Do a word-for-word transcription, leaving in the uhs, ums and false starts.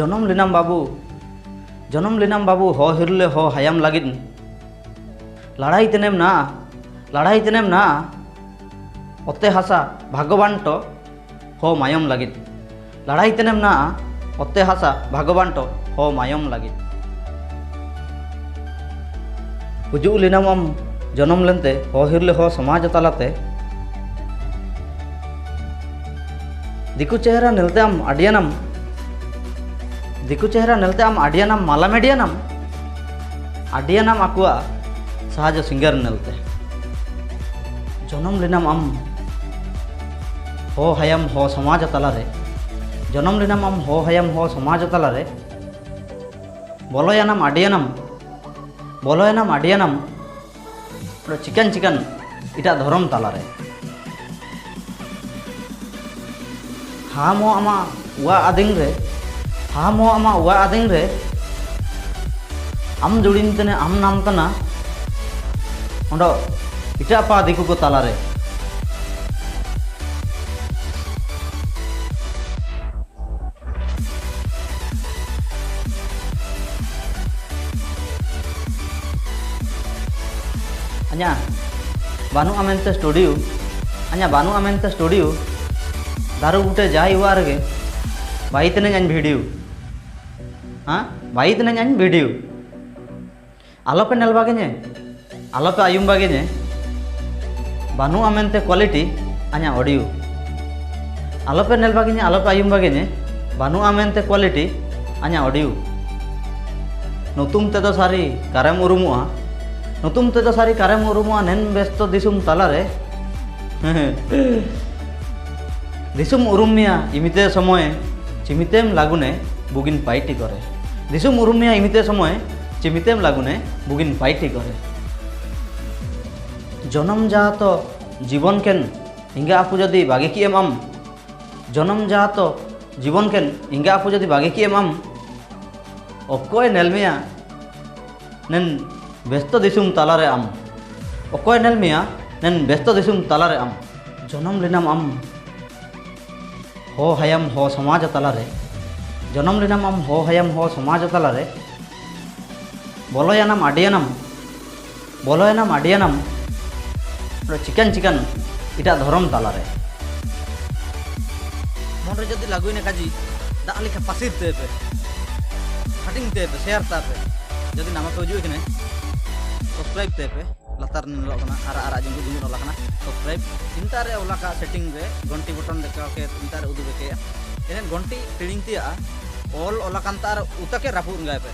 ᱡᱚᱱᱚᱢ ᱞᱮᱱᱟᱢ ᱵᱟᱹᱵᱩ, ᱡᱚᱱᱚᱢ ᱞᱮᱱᱟᱢ ᱵᱟᱹᱵᱩ, ᱦᱚ ᱦᱤᱨᱞᱟᱹ ᱦᱚ ᱦᱟᱭᱟᱢ ᱞᱟᱹᱜᱤᱫ᱾ ᱞᱟᱲᱟᱭ ᱛᱮᱱᱮᱢ ᱱᱟᱜ, ᱞᱟᱲᱟᱭ ᱛᱮᱱᱮᱢ ᱱᱟᱜ, ᱚᱛᱮ ᱦᱟᱥᱟ ᱵᱷᱟᱜᱽᱜᱚᱵᱟᱱ ᱴᱚ ᱦᱚ ᱢᱟᱭᱚᱢ ᱞᱟᱹᱜᱤᱫ᱾ ᱞᱟᱲᱟᱭ ᱛᱮᱱᱮᱢ ᱱᱟᱜ, ᱚᱛᱮ ᱦᱟᱥᱟ ᱵᱷᱟᱜᱽᱜᱚᱵᱟᱱ ᱴᱚ ᱦᱚ ᱢᱟᱭᱚᱢ ᱞᱟᱹᱜᱤᱫ᱾ ᱦᱩᱡᱩᱜ ᱞᱮᱱᱟᱢ ᱟᱢ ᱡᱚᱱᱚᱢ ᱞᱮᱱᱛᱮ, ᱦᱚ ᱦᱤᱨᱞᱟᱹ ᱦᱚ ᱥᱚᱢᱟᱡᱽ ᱛᱟᱞᱟᱛᱮ᱾ ᱫᱤᱠᱩ ᱪᱮᱦᱨᱟ ᱧᱮᱞᱛᱮ ᱟᱢ ᱟᱹᱰᱤᱭᱟᱱᱟᱢ, ᱫᱤᱠᱩ ᱪᱮᱦᱨᱟ ᱧᱮᱞᱛᱮ ᱟᱢ ᱟᱹᱰᱤᱭᱟᱱᱟᱢ ᱢᱟᱞᱟ ᱢᱮᱰᱤᱭᱟᱱᱟᱢ, ᱟᱹᱰᱤᱭᱟᱱᱟᱢ ᱟᱠᱚᱣᱟᱜ ᱥᱟᱦᱟᱡᱚ ᱥᱤᱝᱜᱟᱨ ᱧᱮᱞᱛᱮ᱾ ᱡᱚᱱᱚᱢ ᱞᱮᱱᱟᱢ ᱟᱢ ᱦᱚ ᱦᱟᱭᱟᱢ ᱦᱚ ᱥᱚᱢᱟᱡᱽ ᱛᱟᱞᱟᱨᱮ, ᱡᱚᱱᱚᱢ ᱞᱮᱱᱟᱢ ᱟᱢ ᱦᱚ ᱦᱟᱭᱟᱢ ᱦᱚ ᱥᱚᱢᱟᱡᱽ ᱛᱟᱞᱟᱨᱮ, ᱵᱚᱞᱚᱭᱟᱱᱟᱢ ᱟᱹᱰᱤᱭᱟᱱᱟᱢ, ᱵᱚᱞᱚᱭᱟᱱᱟᱢ ᱟᱹᱰᱤᱭᱟᱱᱟᱢ, ᱪᱤᱠᱟᱱ ᱪᱤᱠᱟᱱ ᱮᱴᱟᱜ ᱫᱷᱚᱨᱚᱢ ᱛᱟᱞᱟᱨᱮ᱾ ᱦᱟᱢ ᱦᱚᱸ ᱟᱢᱟᱜ ᱚᱲᱟᱜ ᱟᱫᱤᱱ ᱨᱮ, ᱦᱟᱢ ᱦᱚᱸ ᱟᱢᱟᱜ ᱚᱲᱟᱜ ᱟᱫᱤᱱ ᱨᱮ, ᱟᱢ ᱡᱩᱲᱤᱱ ᱛᱮᱱᱮ ᱟᱢ ᱱᱟᱢ ᱛᱟᱱᱟ, ᱚᱸᱰᱮ ᱮᱴᱟᱜ ᱯᱟ ᱫᱤᱠᱩ ᱠᱚ ᱛᱟᱞᱟᱨᱮ᱾ ᱟᱧᱟ ᱵᱟᱹᱱᱩᱜᱼᱟ ᱢᱮᱱᱛᱮ studio, ᱟᱧᱟ ᱵᱟᱹᱱᱩᱜᱼᱟ ᱢᱮᱱᱛᱮ studio, ᱫᱟᱨᱩ ᱵᱩᱴᱟᱹ ᱡᱟᱭ ᱚᱲᱟᱜ ᱨᱮᱜᱮ ᱵᱟᱭ ᱛᱮᱱᱟᱹᱧ ᱟᱧ video᱾ ᱦᱮᱸ, ᱵᱟᱭ ᱛᱮᱱᱟᱹᱧ ᱟᱧ video᱾ ᱟᱞᱚᱯᱮ ᱧᱮᱞ ᱵᱟᱜᱮᱧᱮ, ᱟᱞᱚᱯᱮ ᱟᱭᱩᱢ ᱵᱟᱜᱮᱧᱮ, ᱵᱟᱹᱱᱩᱜᱼᱟ ᱢᱮᱱᱛᱮ quality ᱟᱧᱟ audio᱾ ᱟᱞᱚᱯᱮ ᱧᱮᱞ ᱵᱟᱜᱮᱧᱮ, ᱟᱞᱚᱯᱮ ᱟᱭᱩᱢ ᱵᱟᱜᱮᱧᱮ, ᱵᱟᱹᱱᱩᱜᱼᱟ ᱢᱮᱱᱛᱮ quality ᱟᱧᱟ audio᱾ ᱱᱩᱛᱩᱢ ᱛᱮᱫᱚ ᱥᱟᱹᱨᱤ ᱠᱟᱨᱮᱢ ᱩᱨᱩᱢᱚᱜᱼᱟ, ᱱᱩᱛᱩᱢ ᱛᱮᱫᱚ ᱥᱟᱹᱨᱤ ᱠᱟᱨᱮᱢ ᱩᱨᱩᱢᱚᱜᱼᱟ, ᱱᱮᱱ ᱵᱮᱥᱛᱚ ᱫᱤᱥᱚᱢ ᱛᱟᱞᱟᱨᱮ᱾ ᱫᱤᱥᱚᱢ ᱩᱨᱩᱢ ᱢᱮᱭᱟ ᱤᱢᱤᱛᱮ ᱥᱚᱢᱚᱭ, ᱪᱤᱢᱤᱛᱮᱢ ᱞᱟᱜᱩᱱᱮ ᱵᱩᱜᱤᱱ ᱯᱟᱭᱴᱤ ᱠᱚᱨᱮ᱾ ᱫᱤᱥᱚᱢ ᱩᱨᱩᱢ ᱢᱮᱭᱟ ᱤᱢᱤᱛᱮ ᱥᱚᱢᱚᱭ, ᱪᱤᱢᱤᱛᱮᱢ ᱞᱟᱜᱩᱱᱮ ᱵᱩᱜᱤᱱ ᱯᱟᱭᱴᱤ ᱠᱚᱨᱮ᱾ ᱡᱚᱱᱚᱢ ᱡᱟᱛᱚ ᱡᱤᱵᱚᱱ ᱠᱮᱱ ᱮᱸᱜᱟ ᱟᱯᱩ ᱡᱚᱫᱤ ᱵᱟᱜᱤ ᱠᱤ ᱮᱢ ᱟᱢ, ᱡᱚᱱᱚᱢ ᱡᱟᱛᱚ ᱡᱤᱵᱚᱱ ᱠᱮᱱ ᱮᱸᱜᱟ ᱟᱯᱩ ᱡᱚᱫᱤ ᱵᱟᱜᱤ ᱠᱤ ᱮᱢ ᱟᱢ, ᱚᱠᱚᱭ ᱱᱮᱞ ᱢᱮᱭᱟ ᱱᱮᱱ ᱵᱮᱥᱛᱚ ᱫᱤᱥᱚᱢ ᱛᱟᱞᱟᱨᱮ ᱟᱢ? ᱚᱠᱚᱭ ᱱᱮᱞ ᱢᱮᱭᱟ ᱱᱮᱱ ᱵᱮᱥᱛᱚ ᱫᱤᱥᱚᱢ ᱛᱟᱞᱟᱨᱮ ᱟᱢ? ᱡᱚᱱᱚᱢ ᱞᱮᱱᱟᱢ ᱟᱢ ᱦᱚ ᱦᱟᱭᱟᱢ ᱦᱚ ᱥᱚᱢᱟᱡᱽ ᱛᱟᱞᱟᱨᱮ᱾ ᱡᱚᱱᱚᱢ ᱞᱮᱱᱟᱢ ᱟᱢ ᱦᱚ ᱦᱟᱭᱟᱢ ᱦᱚ ᱥᱚᱢᱟᱡᱽ ᱛᱟᱞᱟᱨᱮ, ᱵᱚᱞᱚᱭᱮᱱᱟᱢ ᱟᱹᱰᱤᱭᱟᱱᱟᱢ, ᱵᱚᱞᱚᱭᱮᱱᱟᱢ ᱟᱹᱰᱤᱭᱟᱱᱟᱢ, ᱪᱤᱠᱟᱹᱱ ᱪᱤᱠᱟᱹᱱ ᱮᱴᱟᱜ ᱫᱷᱚᱨᱚᱢ ᱛᱟᱞᱟᱨᱮ᱾ ᱢᱚᱱᱨᱮ ᱡᱩᱫᱤ ᱞᱟᱹᱜᱩᱭᱮᱱᱟ ᱠᱟᱡᱤ, ᱫᱟᱜ ᱞᱮᱠᱟ ᱯᱟᱹᱥᱤᱨ ᱛᱟᱭ ᱯᱮ, ᱦᱟᱹᱴᱤᱧ ᱛᱟᱭ ᱯᱮ, share ᱛᱟᱭ ᱯᱮ᱾ ᱡᱩᱫᱤ ᱱᱟᱣᱟ ᱯᱮ ᱦᱤᱡᱩᱜ ᱠᱟᱱᱟ, subscribe ᱛᱟᱭ ᱯᱮ᱾ ᱞᱟᱛᱟᱨ ᱨᱮ ᱧᱮᱞᱚᱜ ᱠᱟᱱᱟ, ᱟᱨᱟᱜ ᱟᱨᱟᱜ ᱡᱩᱸᱰᱩ ᱡᱩᱸᱰᱩ ᱚᱞ ᱟᱠᱟᱱᱟ, subscribe᱾ ᱤᱱᱛᱟ ᱨᱮ ᱚᱞ ᱟᱠᱟᱫ setting ᱨᱮ ᱜᱷᱚᱱᱴᱤ button ᱞᱮᱠᱟ ᱠᱮ ᱤᱱᱛᱟ ᱨᱮ ᱩᱫᱩᱜ ᱵᱮᱠᱮᱭᱟ᱾ ᱮᱱᱮ ᱜᱷᱚᱱᱴᱤ ᱴᱤᱲᱤᱝ ᱛᱤᱭᱟᱜᱼᱟ, all ᱚᱞ ᱟᱠᱟᱱ ᱛᱟ ᱟᱨ ᱩᱛᱟ ᱠᱮ ᱨᱟᱹᱯᱩᱫ ᱮᱸᱜᱟᱭ ᱯᱮ᱾